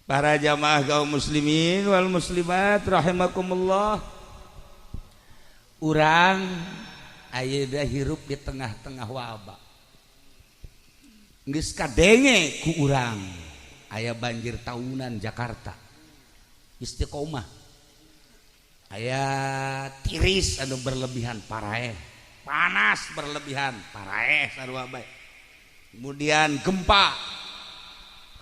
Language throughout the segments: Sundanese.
Para jamaah kaum muslimin wal muslimat rahimakumullah, urang ayeuna hirup di tengah-tengah wabah. Geus kadenge ku urang aya banjir tahunan Jakarta, istiqomah, aya tiris anu berlebihan, paraeh, panas berlebihan, paraeh, sarua bae. Kemudian gempa,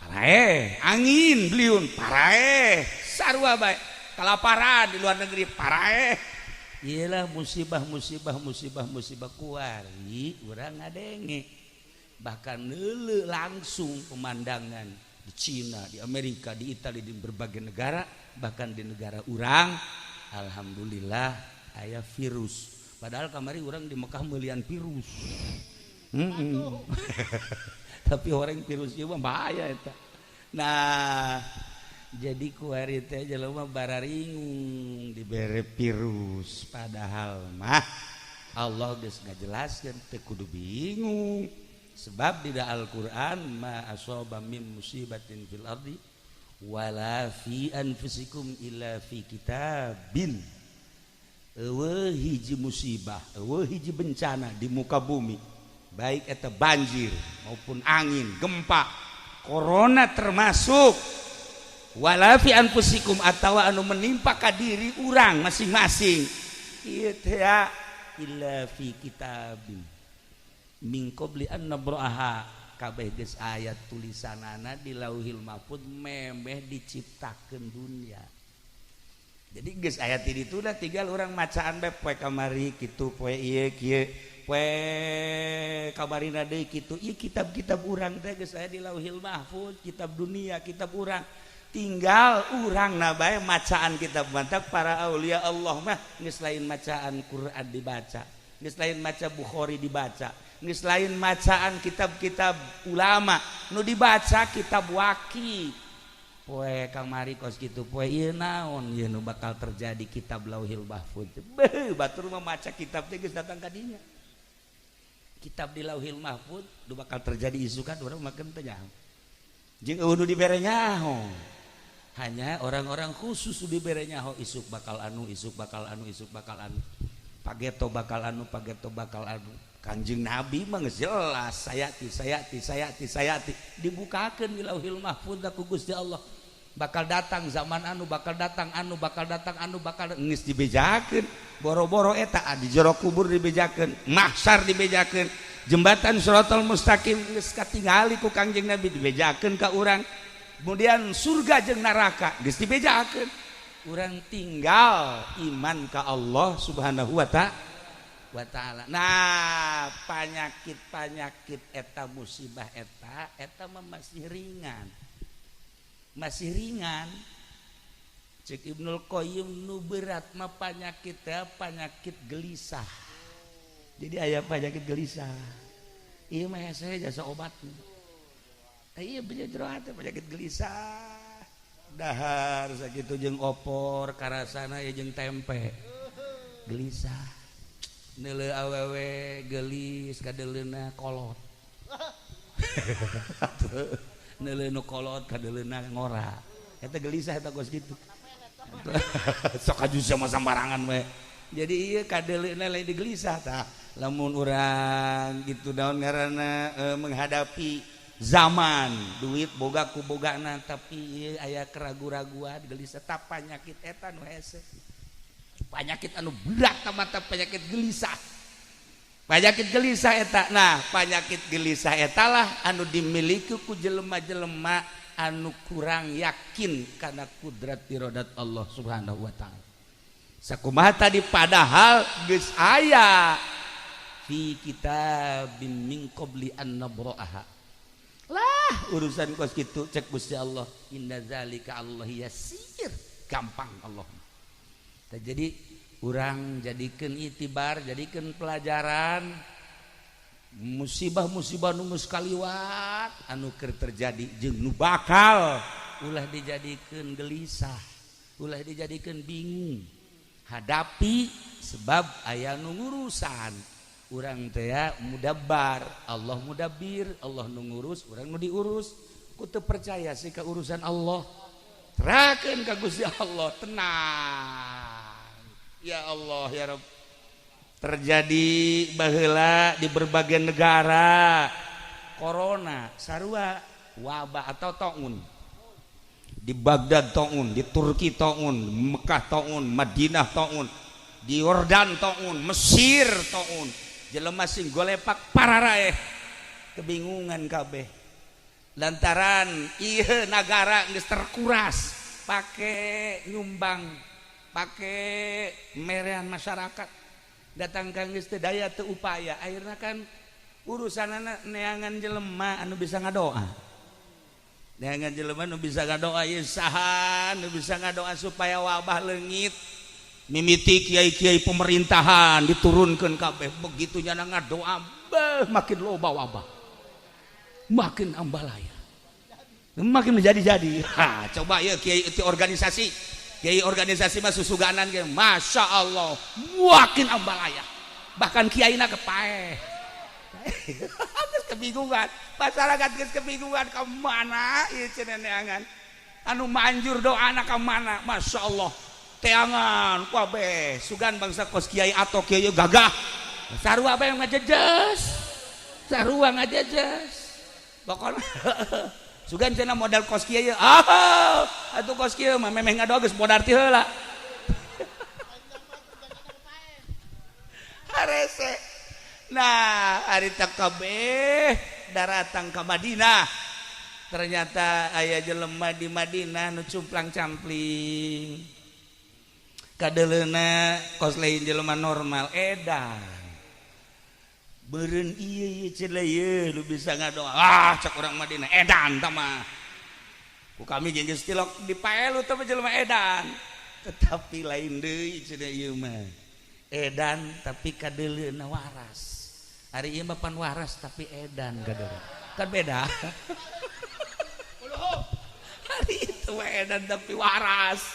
paraeh, angin beliung, paraeh, sarua bae. Kelaparan di luar negeri, paraeh. Iyalah, musibah, musibah, musibah, musibah. Kuari urang ngadenge, bahkan neuleu langsung pemandangan di Cina, di Amerika, di Italia, di berbagai negara, bahkan di negara urang alhamdulillah aya virus. Padahal kamari urang di Mekah melian virus. Tapi orang virus ieu mah bahaya eta. Nah, jadi kuari teh jelema bararingung dibere virus, padahal mah Allah geus ngajelaskeun teu kudu bingung, sebab di Al-Qur'an ma asaba min musibatin fil ardi wala fi anfusikum illa fi kitabin. Euweuh hiji musibah, euweuh hiji bencana di muka bumi, baik eta banjir maupun angin, gempa, corona termasuk, wala fi anfusikum atawa anu menimpa ka diri urang masing-masing ieu teh ya, illa fi kitabin min qabli an nabraha. Kabeh geus aya tulisanana di Lauhil Mahfud memeh diciptakeun dunia. Jadi geus aya ti ditu dah, tinggal urang macaan bae. Poe kamari kitu, poe ieu kieu, poe kabarina deui kitu. Ieu kitab-kitab urang teh geus aya di Lauhil Mahfud, kitab dunia, kitab urang, tinggal urang na bae macaan kitab. Mantap, para aulia Allah mah geus lain macaan Quran dibaca, geus lain maca Bukhari dibaca, geus lain macaan kitab-kitab ulama, nu dibaca kitab waki. Poe kamari kos kitu, poe ieu naon, ieu nu bakal terjadi, kitab Lauhil Mahfud. Beuh, batur mah maca kitab teh geus datang ka dinya. Kitab di Lauhil Mahfud nu bakal terjadi isukan, urang makan teh nyaho, jeung euweuh nu dibere nyaho. Hanya orang-orang khusus dibere nyaho isuk bakal anu, isuk bakal anu, isuk bakal anu, pageto bakal anu, pageto bakal anu. Kanjeng Nabi mah geus jelas, sayati, sayati, sayati, sayati, dibukakeun di Lauhil Mahfud ku Gusti Allah, bakal datang zaman anu, bakal datang anu, bakal datang anu, bakal geus dibejakeun. Boro-boro eta, di jero kubur dibejakeun, mahsyar dibejakeun, jembatan Shiratal Mustaqim geus katingali ku Kangjeng Nabi, dibejakeun ka urang. Kemudian surga jeung neraka geus dibejakeun. Urang tinggal iman ka Allah Subhanahu wa ta'ala. Nah, panyakit-panyakit eta, musibah eta, eta mah masih ringan, masih ringan. Cek Ibnul Qayyim, nu berat mah panyakit teh panyakit gelisah. Jadi aya panyakit gelisah, ieu mah hese jasa obat. Iya, jero hati penyakit gelisah, dahar sakitu jeung opor karasana ya, jeung tempe, gelisah. Neuleu awewe gelis, kadeleuna kolot. Neuleu nu kolot, kadeleuna ngora. Eta gelisah, eta kos kitu. Sok aju sama sambarangan we. Jadi ieu kadeleuna lain digelisah. Tah, lamun urang gitu, daun ngaranna menghadapi zaman, duit boga ku bogana, tapi ieu aya keragu-raguan, gelisah, tah penyakit eta nu hese. Penyakit anu berat mata penyakit gelisah, penyakit gelisah eta. Nah, penyakit gelisah etalah anu dimiliki ku jelema-jelema anu kurang yakin karena kudrat irodat Allah Subhanahu wa Ta'ala. Sakumaha tadi, padahal geus aya fi kitabim min qabli an nabra'aha. Lah, urusan kos kitu cek Gusti Allah, inna zalika Allah yasir, gampang Allah. Jadi urang jadikan itibar, jadikan pelajaran musibah-musibah nu geus kaliwat, anu keur terjadi jeung nu bakal, ulah dijadikeun gelisah, ulah dijadikeun bingung. Hadapi, sebab aya nu ngurusan urang teh ya, mudabbar Allah, mudabbir Allah, nu ngurus urang, nu diurus. Ku teu percaya sih ka urusan Allah. Serahkeun ka Gusti Allah, tenang. Ya Allah ya Rabb. Terjadi baheula di berbagai negara corona sarua wabah atau taun. Di Baghdad taun, di Turki taun, Mekah taun, Madinah taun, di Yordan taun, Mesir taun. Jelema sing golepak pararaeh kebingungan kabeh. Lantaran ieu nagara geus terkuras pake nyumbang, pake merean masyarakat. Datang ka geus teu daya teu upaya, akhirna kan urusanana neangan jelema anu bisa ngadoa. Neangan jelema nu bisa ngadoa ieu saha nu bisa ngadoa supaya wabah leungit. Mimiti kiai-kiai pemerintahan diturunkan kabeh, begitu nyana ngadoa beuh makin loba wabah. Makin ambalaya. Makin menjadi-jadi. Ha, coba ya kiai itu organisasi. Kiai organisasi mah susuganan ge, Masya Allah, makin ambalaya. Bahkan kiaina kepaeh. Geus kebingungan. Masyarakat geus kebingungan ka mana ieu cenah neangan. Anu manjur doana ka mana? Masya Allah. Teangan kabeh sugan bangsa kos kiai atau kiai gagah. Sarua bae ngajejes. Sarua ngajejes. Pokona sugan cenah modal kos kiai. Ah, atuh kos kieu mah memeh ngadoa geus modar ti heula. Harese. Nah, harita kabeh daratang ka Madinah. Ternyata aya jelema di Madinah nu cumplang-campling. Kadeleuna kos lain jelema normal edan. Beureun ieu ieu cenah ieu nu bisa ngadoa. Ah, cek urang Madinah edan tah mah. Ku kami jeung geus tilok dipaelu teh jelema edan. Tetapi lain deui cenah ieu mah. Edan tapi kadeleuna waras. Hari ieu mah pan waras tapi edan kadeleuna. Kan beda. Hari itu mah edan tapi waras.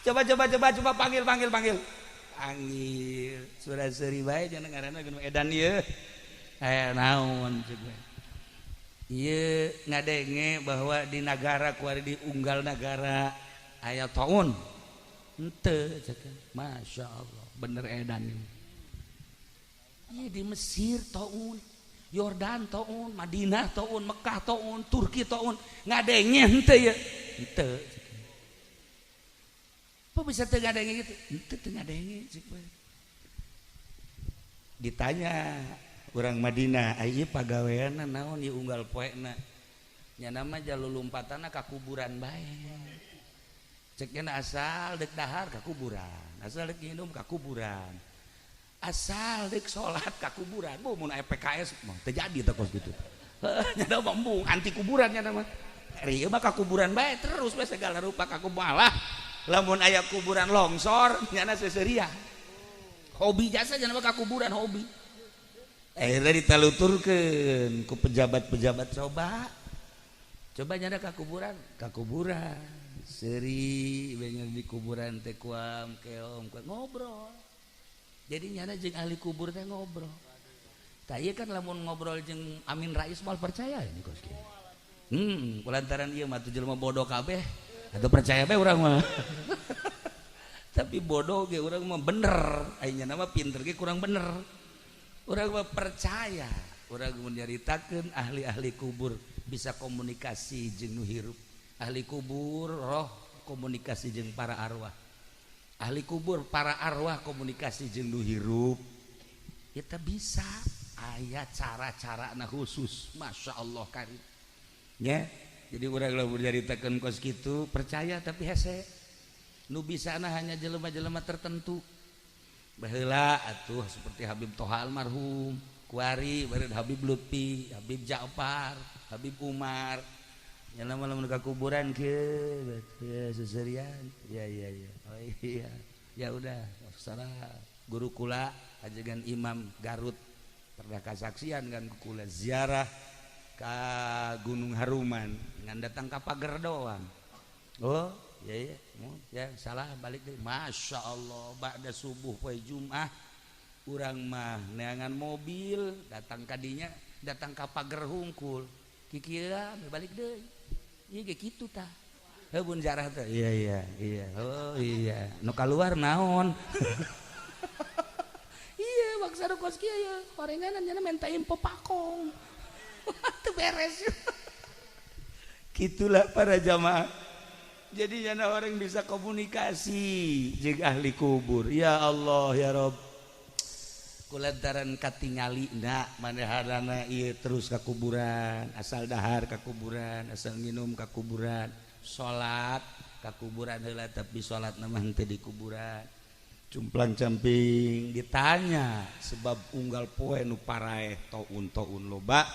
Coba coba coba coba panggil panggil panggil. Panggil. Suara seuri bae jangan ngaranna geus edan ieu. Eh naon ceuk we. Ieu ngadenge bahwa di nagara kuari di unggal nagara aya taun. Henteu ceuk. Masya Allah, bener edan ieu. Ieu di Mesir taun, Yordan taun, Madinah taun, Mekah taun, Turki taun, ngadenge henteu ieu. Henteu. Apa bisa teu ngadenge gitu? Henteu teu ngadenge ceuk we. Ditanya urang Madinah, ieu pagaweanna naon ieu unggal poena? Nya mah jalulumpatana ka kuburan bae. Cek nya asal dek dahar ka kuburan, asal dek nginum ka kuburan. Asal dek salat ka kuburan. Bu mun aya PKS mah teu jadi teh kos kitu. Heuh nya mah embung anti kuburan nya mah. Ari ieu mah ka kuburan bae terus we segala rupa ka kuburan. Malah lamun aya kuburan longsor nyana seserian. Hobi jasa nya mah ka kuburan hobi. Akhirnya ditaluturkeun ku pejabat-pejabat coba. Coba nyana ka kuburan, ka kuburan. Seuri bener di kuburan teh kuam keom ngobrol. Jadi nyana jeung ahli kubur teh ngobrol. Tah ieu kan lamun ngobrol jeung Amin Rais moal percaya ini kos kieu. Kulantaran ieu mah jelema bodoh kabeh atuh percaya bae urang mah. Tapi bodoh ge urang mah bener, aya nyana mah pinter ge kurang bener. Urang mah percaya, urang mun nyaritakeun ahli-ahli kubur bisa komunikasi jeung nu hirup. Ahli kubur roh komunikasi jeung para arwah. Ahli kubur para arwah komunikasi jeung nu hirup. Kita bisa aya cara-carana khusus, Masya Allah karim. Ya, jadi urang lamun nyaritakeun kos kitu percaya tapi hese. Nu bisana hanya jelema-jelema tertentu. Baheula atuh seperti Habib Toha almarhum, kuari bareun Habib Lutfi, Habib Ja'far, Habib Umar. Nya lamun ka kuburan kieu, ya seserian. Ya ya ya. Oh iya. Ya udah, salah guru kula ajegan Imam Garut pernah kasaksian kan kula ziarah ka Gunung Haruman ngan datang ka pagar doang. Oh, ya ya, ya salah balik deui. Masya Allah, ba'da subuh poe Jumat urang mah neangan mobil datang kadinya datang ka pagar hungkul. Kikira balik deui. Ieu ge kitu tah. Heuh bun jarah teh. Iya iya iya. Oh iya. Nu kaluar naon? Iya, bangsa nu kos kieu ya. Horenganan nya menta info pakong. Teu beres. Gitulah para jamaah. Jadi jana orang bisa komunikasi jeung ahli kubur. Ya Allah ya Rob. Kulantaran katingali na manehanana ieu terus ka kuburan, asal dahar ka kuburan, asal minum ka kuburan, salat ka kuburan heula tapi salatna mah henteu di kuburan. Cumplang camping ditanya sebab unggal poe nu paraeh taun-taun loba.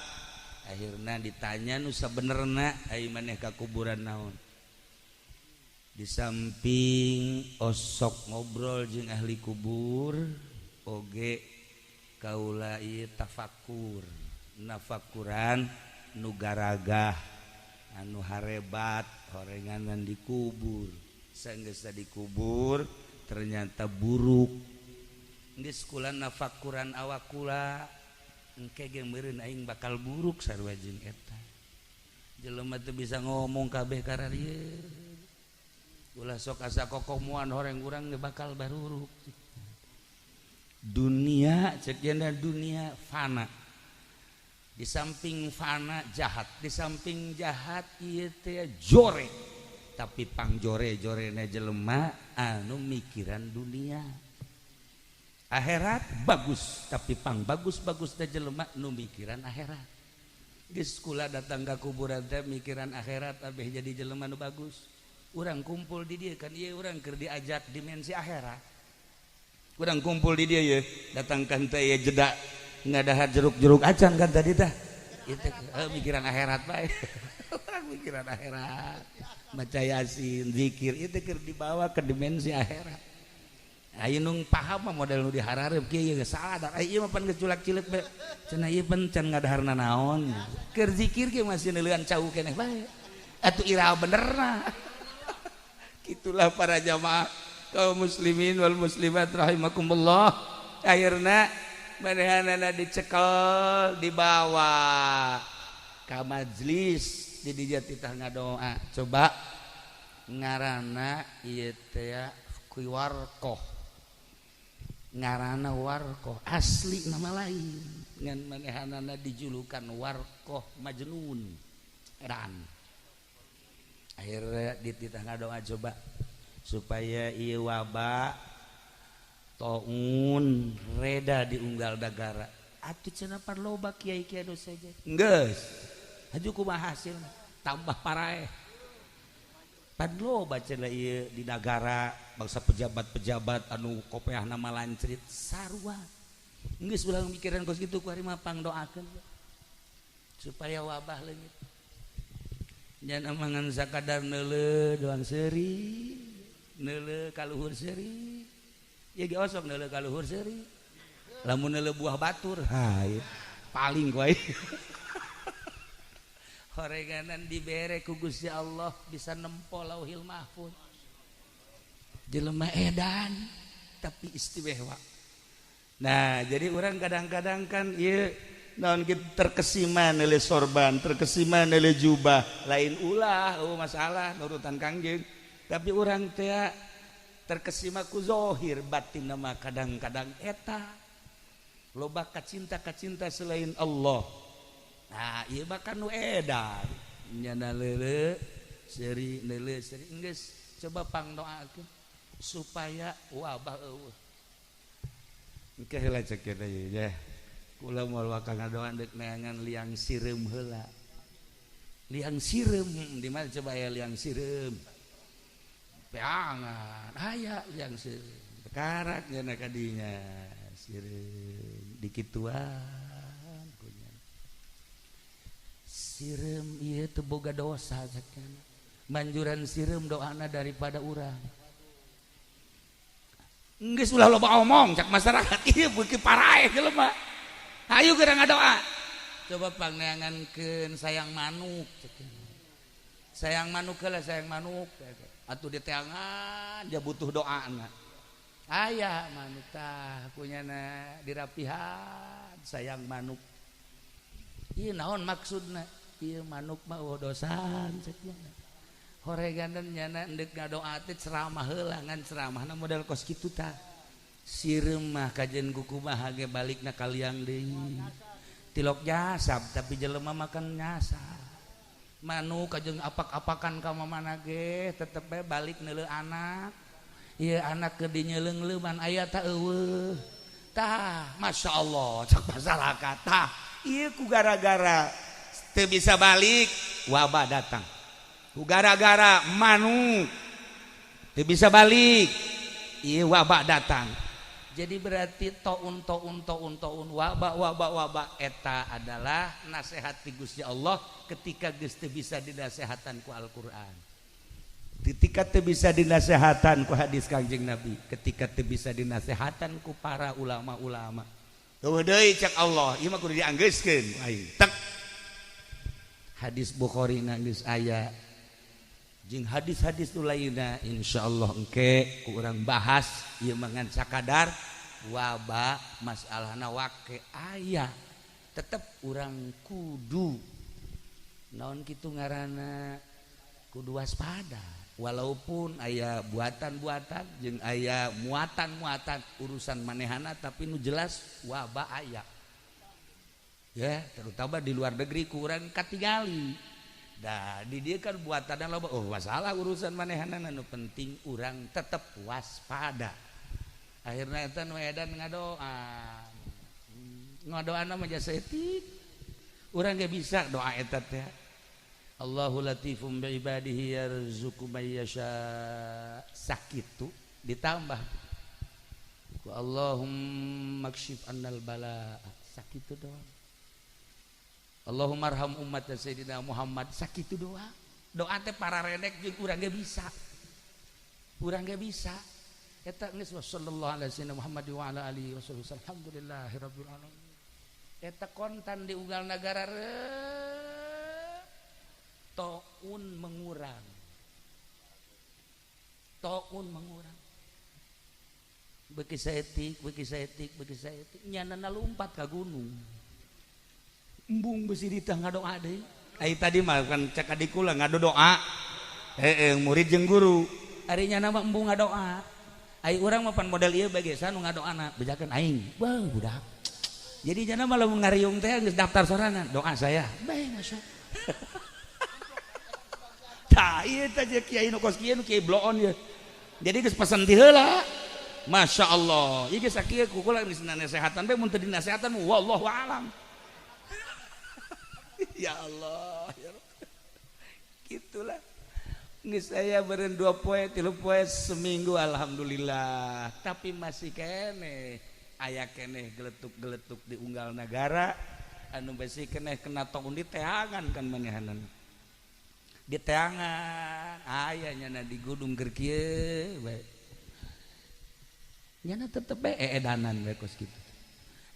Akhirna ditanya nu sabenerna ai maneh ka kuburan naon. Di samping osok ngobrol jeung ahli kubur oge kaula ieu tafakur nafakuran nu garagah anu harebat horenganan dikubur sanggeus dikubur ternyata buruk geus kula nafakuran awak kula engke ge meureun aing bakal buruk sarua jeung eta jelema teu bisa ngomong kabeh kararieu ulah sok asa kokomuan horeng urang ge bakal baruruk. Dunia cek dunia fana, di samping fana jahat, di samping jahat ieu teh jore, tapi pangjore jorena jelema anu mikiran dunia. Akhirat bagus, tapi pang bagus-bagus teh jelema nu mikiran akhirat. Geus kula datang ka kuburan teh mikiran akhirat abeh jadi jelema nu bagus. Urang kumpul di dieu kan ieu urang keur diajak dimensi akhirat. Kurang kumpul di dia ya, datangkan teh ya jeda ngadahar jeruk-jeruk acan kan tadi tah. Itu mikiran akhirat bae. Urang mikiran akhirat, maca Yasin, zikir itu keur dibawa ke dimensi akhirat. Ayo nung paham mah model nu diharareup kieu geus salah da ieu mah pan geus culak-cileuk bae. Cenah ieu pan can ngadaharna naon. Keur zikir ge masih neuleuan cau keneh bae. Atuh ira benerna. Kitulah para jamaah kaum muslimin wal muslimat rahimakumullah. Akhirna manehanana dicekel dibawa ka majlis di dieu titah ngadoa. Coba ngaranna ieu teh Warqoh, ngaranna Warqoh asli nama lain ngan manehanana dijulukan Warqoh Majnun edan. Akhirna dititah ngadoa coba supaya ieu wabah taun reda diunggal dagara. Atuh cenah pan loba kiai-kiai nu saja. Geus. Haju kumaha hasilna? Tambah paraeh. Pan loba cenah ieu di nagara bangsa pejabat-pejabat anu kopeahna malancrit sarua. Geus ulah mikiran kos kitu ku ari mah pangdoakeun supaya wabah leungit. Jangan amangan sakadar neuleuh doang seuri. Neuleuh kaluhur seuri. Ya ge osok neuleuh kaluhur seuri. Lamun neuleuh buah batur, ha paling ku aing. Horeganan dibere ku Gusti Allah bisa nempo Lauhil Mahfuz. Jelema edan tapi istimewa. Nah, jadi orang kadang-kadang kan ieu naon kitu terkesima neuleuh sorban, terkesima neuleuh jubah, lain ulah eueuh masalah nurutan Kangjeng. Tapi orang teh terkesima ku zohir, batin nama kadang-kadang eta loba kacinta-kacinta selain Allah. Nah, ieu bahkan nu edan nyana leuleuh seuri neuleuh seuri geus coba pangdoakeun supaya wabah eueuh. Engke heula cek kieu teh ya. Kula moal wakang ngadoa deuk neangan liang sireum heula. Liang sireum di mana coba ya liang sireum? Peangan aya liang sireum. Karak nya kadinya sireum dikituan kunya. Sireum ieu teu boga dosa sakana. Manjuran sireum doana daripada urang. Geus ulah loba omong cak masyarakat ieu beuki paraeh jelema. Ayo geura ngadoa. Coba pangneangankeun sayang manuk cek. Sayang manuk heula sayang manuk. Atuh diteangan dia butuh doana. Aya manuk tah kunyana dirapihan sayang manuk. Ieu naon maksudna? Ieu manuk mah eueuh dosaan cek. Horeganan nyana endek ngadoa teh ceramah heula ngan ceramahna model kos kitu tah. Sireum mah kajen kukumaha ge balikna kaliang deui. Tilok jasab tapi jelema makan nyasab. Manu kajeng apak-apakan ka mamana ge tetep bae balik neuleuh anak. Ieu anak keur dinyeleung-leuman aya ta eueuh. Tah, Masya Allah, cak masyarakat. Tah, ieu ku gara-gara teu bisa balik, wabah datang. Ku gara-gara manuk teu bisa balik, ieu wabah datang. Jadi berarti taun taun taun taun wabah wabah wabah eta adalah nasihat ti Gusti Allah ketika geus teu bisa dinasehatan ku Al-Qur'an. Ketika teu bisa dinasehatan ku hadis Kangjeng Nabi, ketika teu bisa dinasehatan ku para ulama-ulama. Eueuh deui cek Allah, ieu mah kudu dianggeuskeun ku aing. Tek. Hadis Bukhari na geus aya. Jeung hadis-hadis nu lainna insyaallah engke ku urang bahas ieu mah ngan sakadar wabah masalahna wake aya. Tetep urang kudu naon kitu ngaranna kudu waspada. Walaupun aya buatan-buatan jeung aya muatan-muatan urusan manehana tapi nu jelas wabah aya. Ya, terutama di luar negeri kurang katingali. Dah di dia kan buatan loba, oh masalah urusan manehana nu penting urang tetep waspada. Akhirnya eta nu edan ngadoa. Ngadoana mah jasa etik. Urang ge bisa doa eta teh. Allahu latifum bi ibadihi yarzuqu may yasha. Sakitu ditambah ku Allahumma kshif annal bala. Sakitu doang. Allahumma arham ummat Sayyidina Muhammad. Sakitu doa. Doa teh para redek jeung urang ge bisa. Urang ge bisa. Eta geus sallallahu alaihi wasallam Muhammad wa ala alihi wasallam. Alhamdulillahirabbil alamin. Eta kontan di unggal nagara taun mengurang. Taun mengurang. Beuki saeutik, beuki saeutik, beuki saeutik nyanana lumpat ka gunung. Embung besi ditah ngadoa deui. Ai tadi mah kan cek adik kula ngadoa. Heeh, murid jeung guru. Ari nyana mah embung ngadoa. Ai urang mah pan model ieu bae geus nu ngadoana, bejakeun aing. Wah, budak. Jadi nyana mah lamun ngariung teh geus daftar sorangan, doa saya. Bae masya. Tah ieu teh kiai nu kos kieu nu kiai bloon ieu. Jadi geus pesen ti heula. Masya Allah. Ieu geus sakieu ku kula geus nasehatan bae mun teu dinasehatan wallahu alam. Ya Allah, ya Rabb. Gitulah. Geus saya beureun 2 poe, 3 poe seminggu alhamdulillah. Tapi masih keneh aya keneh geletuk-geletuk di unggal nagara anu besi keneh kena taun di teangan kan manehanan. Di teangan aya nyana di gunung keur kieu bae. Nyana tetep bae eedanan bae kos kitu.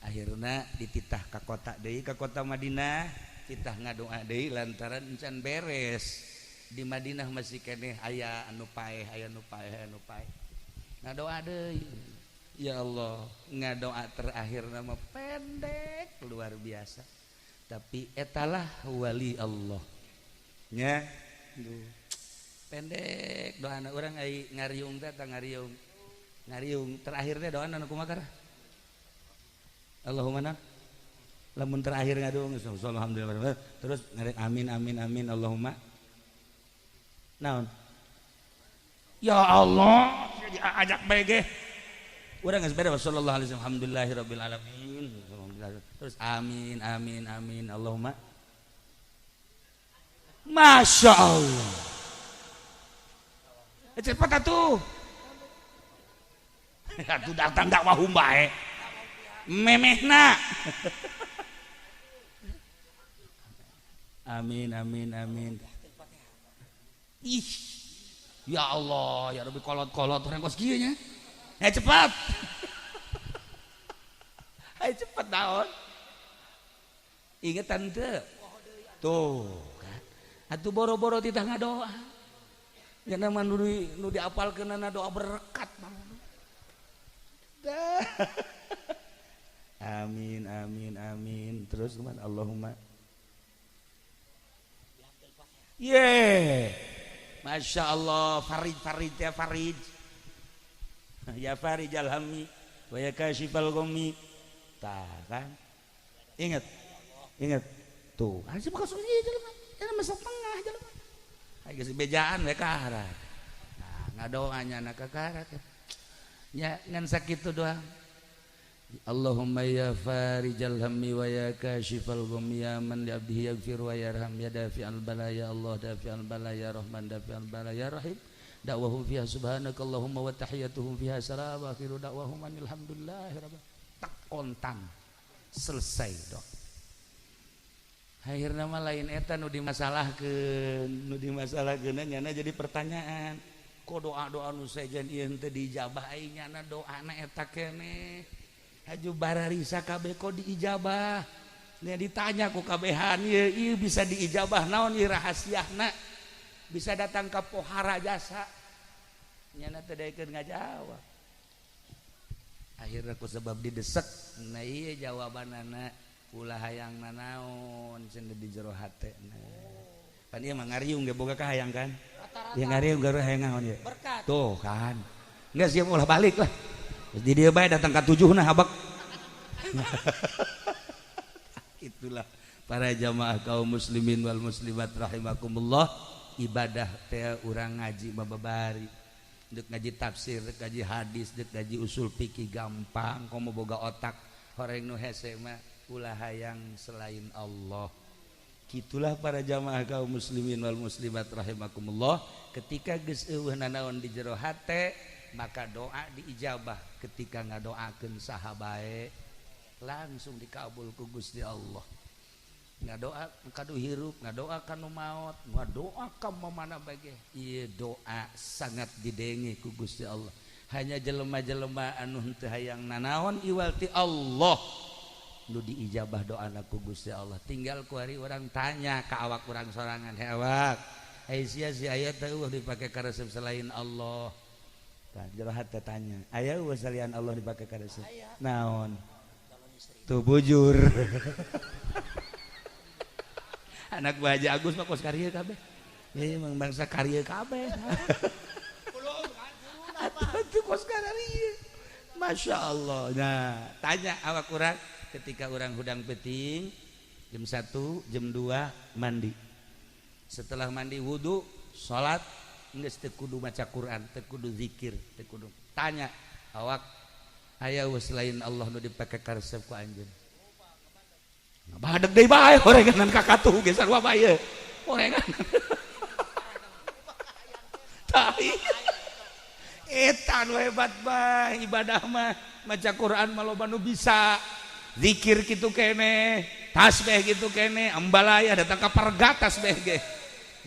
Akhirna dititah ka kota deui ka kota Madinah, titah ngadoa deui lantaran encan beres. Di Madinah masih keneh aya anu paeh, aya anu paeh, anu paeh. Ngadoa deui. Ya Allah, ngadoa terakhir nama pendek luar biasa. Tapi etalah wali Allah. Nya. Pendek doana urang ai ngariung teh tah ngariung. Ngariung terakhir teh doana nu kumaha? Allahumma na. Lamun terakhir ngadoa alhamdulillah terus ngarek amin amin amin Allahumma. Naon? Ya Allah, ajak bae ge. Urang geus beres sallallahu alaihi wasallam alhamdulillahirabbil alamin. Terus amin amin amin Allahumma. Masya Allah. Cepat atuh. Atuh datang dakwah bae. Memehna. Amin amin amin. Ih. Ya Allah, ya Rabbi kolot-kolot orang kos kieu nya. Eh cepat. Ayo cepat naon. Ingetan teu. Tuh kan. Atuh boro-boro titah ngadoa. Nya mah nu diapalkeunana doa berkat Dah. Amin amin amin. Terus kemana? Allahumma. Ye. Masya Allah, farij farij ya farij ya farijal hammi wa ya kasyifal ghammi. Tah kan, ingat ingat tuh asih buka sunyi jelema ini mah setengah jelema. Ai geus bejaan we kaharat. Nah, ngadoanya na ka kaharat nya ngan sakitu doang. Allahumma ya farijal hammi wa ya kasyifal ghammi ya man li abdihi yaghfir wa yarham ya dafi'al bala ya Allah dafi'al bala ya Rahman dafi'al bala ya Rahim. Da'wahum fiha subhanakallahumma wa tahiyyatuhum fiha salam wa akhiru da'wahum alhamdulillahi rabbil. Tak kontan selesai dok. Akhirna mah lain eta nu dimasalahkeun, nu dimasalahkeun nyana jadi pertanyaan. Kok doa-doa nu sejen ieu teu diijabah, aing nyana doana eta keneh. Haju bararisa kabeh kok diijabah. Nya ditanya ku kabehan ieu, ieu bisa diijabah naon ieu rahasiana? Bisa datang ka pohara jasa. Nyana teu daekeun ngajawab. Akhirna ku sebab didesek, nah ieu jawabanana ulah hayang nanaon cenah di jero hatena. Pan ieu mah ngariung ge boga kahayang kan? Ya ngariung garu hayang naon ieu? Berkat. Tuh kan. Geus siap ulah balik lah. Di dia bae datang ka tujuh nah habak. Itulah para jamaah kaum muslimin wal muslimat rahimakumullah, ibadah teh urang ngaji bababari. Deuk ngaji tafsir, deuk ngaji hadis, deuk ngaji usul fikih gampang komo boga otak. Horeng nu hese mah ulah hayang selain Allah. Gitulah para jamaah kaum muslimin wal muslimat rahimakumullah, ketika geus eueuh nanaon di jero hate maka doa diijabah. Ketika ngadoakeun saha bae langsung dikabul ku Gusti Allah. Ngadoa ka nu hirup, ngadoa ka nu maot, ngadoa ka mamana bae ge, ieu doa sangat didenge ku Gusti Allah. Hanya jelema-jelema anu henteu hayang nanaon iwal ti Allah nu diijabah doana ku Gusti Allah. Tinggal ku hari urang tanya ka awak urang sorangan, he awak, ai sia si aya teh eueuh dipake karesep selain Allah. Tah jero hate tanya, aya eueuh salian Allah dipake karesep? Naon? Tuh bujur. Anak Bu Haji Agus mah kos karya kabeh. Ya emang bangsa karya kabeh. Atuh kos karya. Masya Allah. Nah, tanya awak urang ketika urang hudang peuting jam 1, jam 2 mandi. Setelah mandi wudu, salat, geus teu kudu maca Quran, teu kudu zikir, teu kudu. Tanya awak aya eueuh selain Allah nu dipake karesep ku anjeun? Badeg deui bae horenganan kakatuh ge sarua bae. Horengan. Tah eta nu hebat bae ibadah mah, maca Quran mah loba nu bisa. Zikir kitu keneh, tasbih kitu keneh, ambalaya datang ka parga tasbih ge.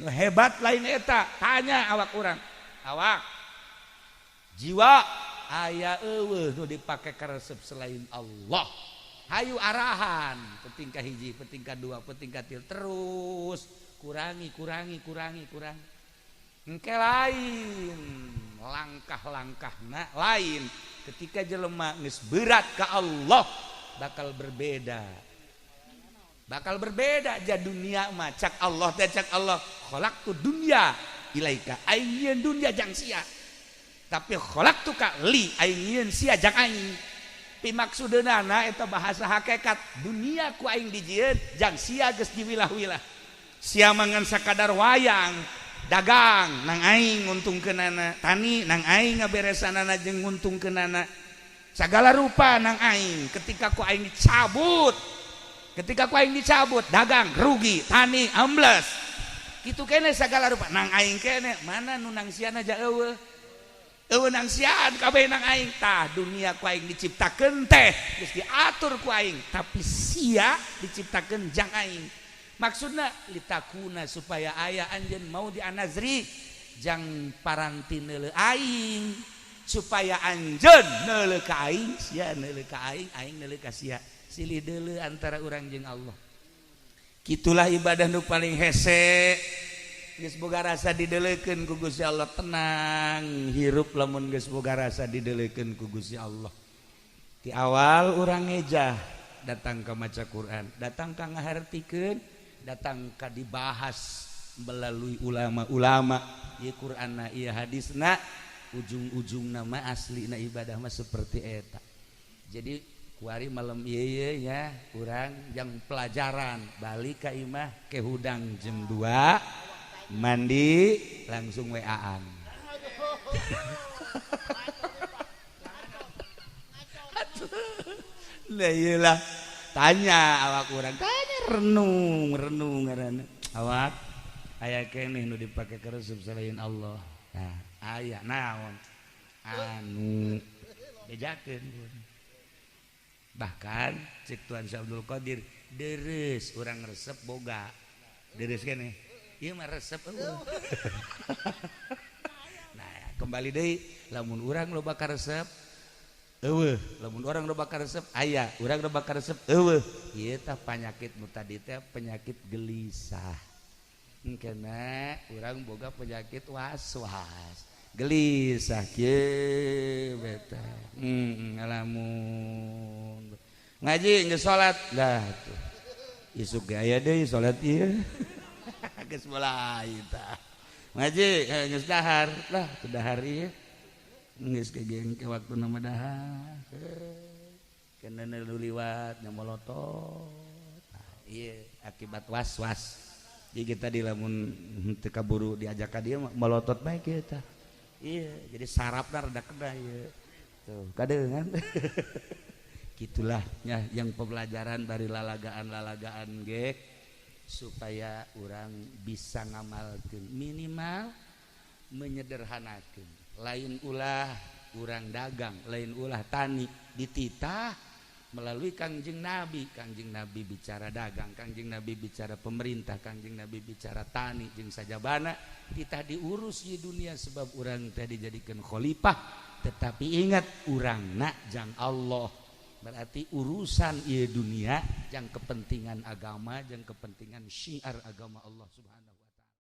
Nu hebat lain eta, tanya awak urang. Awak jiwa aya eueuh nu dipake karesep selain Allah. Hayu arahan, penting ka hiji, penting ka dua, penting ka tilu, terus kurangi, kurangi, kurangi, kurangi. Engke lain langkah-langkahna lain. Ketika jelema geus berat ka Allah bakal berbeda. Bakal berbeda ja dunia mah cak Allah teh cak Allah khalaqtu dunya ilaika aing nyieun dunya jang sia. Tapi khalaqtu ka li aing nyieun sia jang aing. Pimaksudeunana eta bahasa hakikat dunia ku aing dijieun jang sia geus diwilah-wilah. Sia mangan sakadar wayang dagang nang aing nguntungkeunana, tani nang aing ngaberesanana jeung nguntungkeunana. Sagala rupa nang aing ketika ku aing dicabut. Ketika ku aing dicabut dagang rugi, tani ambles. Kitu kene sagala rupa nang aing kene, mana nu nang siana ja eueuh. Eueuh nang siaan kabeh nang aing. Tah dunia ku aing diciptakeun teh geus diatur ku aing, tapi sia diciptakeun jang aing. Maksudna litakuna supaya aya anjeun mau dianazri jang paranti neuleuh aing, supaya anjeun neuleuh ka aing, sia neuleuh ka aing, aing neuleuh ka sia. Silih deuleuh antara urang jeung Allah. Kitulah ibadah nu paling hese. Geus boga rasa dideleukeun ku Gusti Allah, tenang hirup lamun geus boga rasa dideleukeun ku Gusti Allah. Di awal urang ngejah datang ka maca Quran, datang ka ngahartikeun, datang ka dibahas melalui ulama-ulama. Ieu Qur'anna, ieu hadisna, ujung-ujung nama asli na ibadah mah seperti eta. Jadi kuari malam ieu ya urang yang pelajaran balik ka imah ke hudang jam 2, mandi, langsung WA-an. Lah iyalah, tanya awak urang, tanya, renung renung ngaranna. Awak aya keneh nu dipake karesep selain Allah? Nah, aya naon anu bejakeun. Bahkan cek Tuan Syekh Abdul Qadir, deres urang resep boga deres keneh, ieu mah resep eueuh. Nah, kembali deui, lamun urang loba karesep eueuh, lamun urang loba karesep aya, urang loba karesep eueuh. Ieu tah penyakit nu tadi teh, penyakit gelisah. Engkena urang boga penyakit was-was gelisah kieu beta. Ngalamun ngaji geus salat lah tuh, isuk ge aya deui salat ieu, geus mulai tah. Ngaji geus dahar lah tuh, dahar ieu geus kegeng ke waktu nama dahar, kena nu liwat nya molotot. Nah, ieu akibat was-was. Jadi kita di lamun teu kaburu diajak ka dieu molotot bae kieu tah. Iya, jadi sarapna rada kena ieu. Tuh, kadeungan. Gitulah ya yang pembelajaran dari lalagaan-lalagaan ge supaya orang bisa ngamalkeun, minimal menyederhanakeun. Lain ulah urang dagang, lain ulah tani, dititah melalui Kangjeng Nabi. Kangjeng Nabi bicara dagang, Kangjeng Nabi bicara pemerintah, Kangjeng Nabi bicara tani jeung sajabana, titah diurus di dunia sebab urang teh dijadikan khalifah. Tetapi ingat, urangna jang Allah, berarti urusan ieu dunia jang kepentingan agama, jang kepentingan syiar agama Allah Subhanahu.